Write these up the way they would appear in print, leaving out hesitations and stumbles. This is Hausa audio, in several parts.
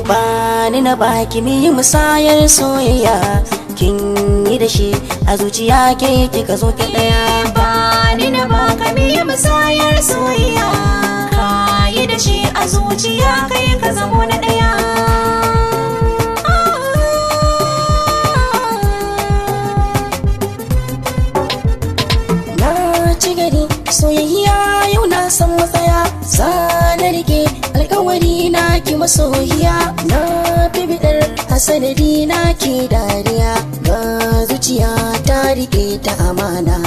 Ba ni na baki mi musayar soyayya, kin yi da shi a zuciya ke kika zo ta daya. Ba ni na baka mi musayar soyayya, ka yi da shi a zuciya kai ka zamo na daya. Na ci gari soyayya yau na san matsaya, zana rike alkawari na ki masoyiya. Na fi bidar a sanadi na ke dariya, ga zuciya ta rike ta amana.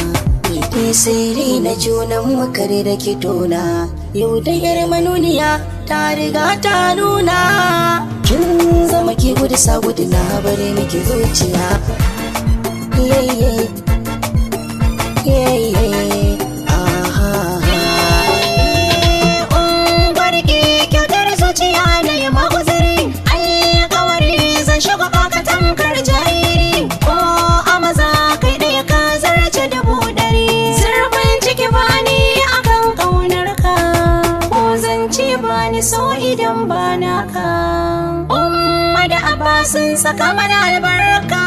Ite sirri na junan makare da ke tona, yau da yar manuniya ta riga ta nuna. Kin zama ki gudu sa gudu na bare miki zuciya. Yayye yayye aha. Ungwarki kyautar zuciya na yi maguziri, alkawari zan shiga baka tamkar jariri. Ko a maza kai ɗaya ka zarce 100,000. Zurfin ciki bani akan ƙaunar ka, ko zance bani so idan ba naka. Umma da abba sun saka mana albarka,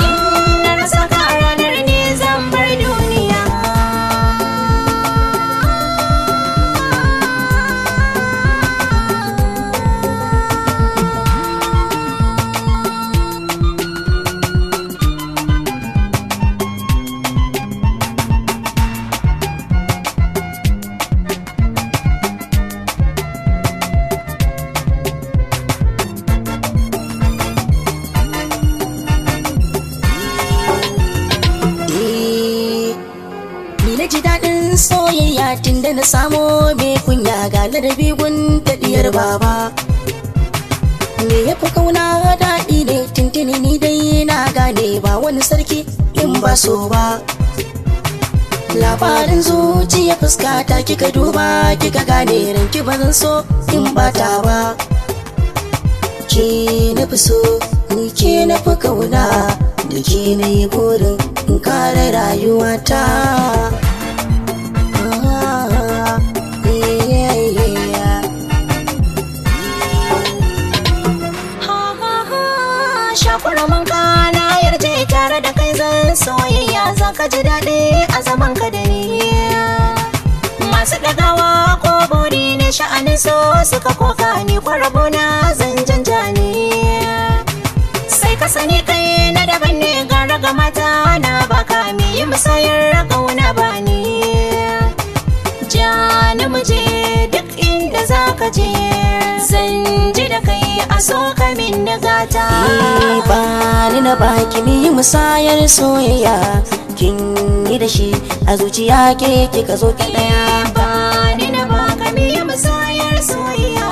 in na rasa ka a ranar ne zan bar duniya. Ni na ji daɗin soyayya tun da na samo mai kunya ga ladabi gun taɗiyar baba. Me ya fi kauna daɗi ne tuntuni ni dai na gane ba wani sarki in ba so ba. Labarin zuciya fuska ta kika duba kika gane ranki ba zan so in ba ta ba. Ke na fi so ni ke na fi kauna da ke na yi burin in kare rayuwata. Ah, yeah, yeah. Ha ha ha, shakura manka na yarje tare da kai zan soyayya, za ka ji daɗi a zaman ka da ni. Masu ɗagawa ko bori ne sha'anin so suka koka ni kwarabo na zan janja ni. Sai ka sani kai na daban ne gara ga mata na baka mi yi musayar ƙauna ba ni. Ja ni muje duk inda za ka je, zan ji da kai a so ka min na gata. Ba ni na baki mi musayar soyayya, kin yi da shi a zuciya ke kika zo ta daya. Ba ni na baka mi musayar soyayya.